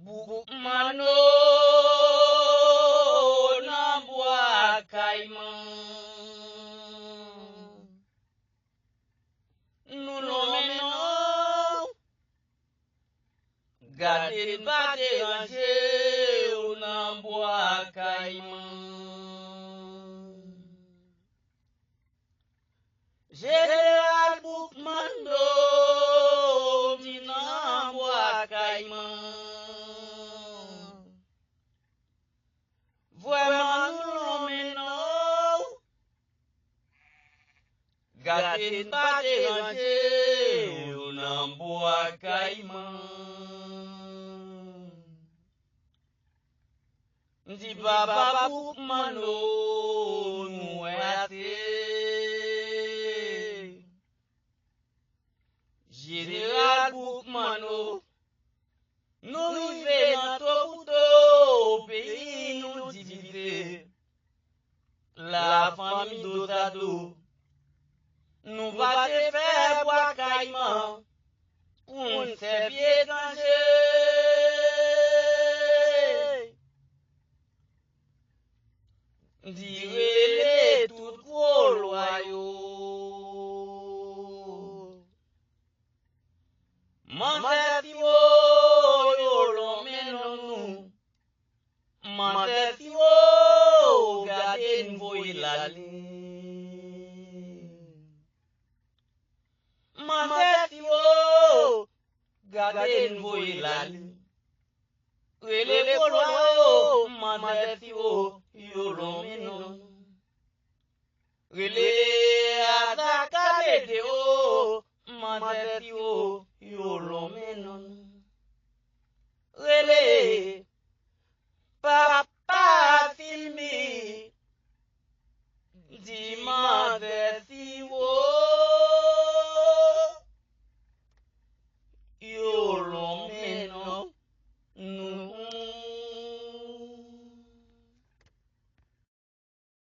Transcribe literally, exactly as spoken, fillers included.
Bouk manno nan bwa kayiman. Nou lonmen non. Gade n pa deranje w nan bwa kayiman. Jeneral Boukmanno vini nan bwa kayiman. Vrèman nou lonmen non. Gade n pa deranje w nan bwa kayiman. M di papa Boukmanno nou wè ate. Jeneral Boukmanno, nou rive nan to pou to, peyi nou divite. Lafanmi Dotado, nou pa te fè bwa kayiman pou n sèvi etranje. Di rele tout gwo lwa yo. Manzè Tiwo yo lonmen non nou. Manzè Tiwo gade n voye l ale. Manzè Tiwo gade n voye l ale. Rele gwo lwa yo, Manzè Tiwo yo lonmen non. Rele Azaka Medeo, Manzè Tiwo yo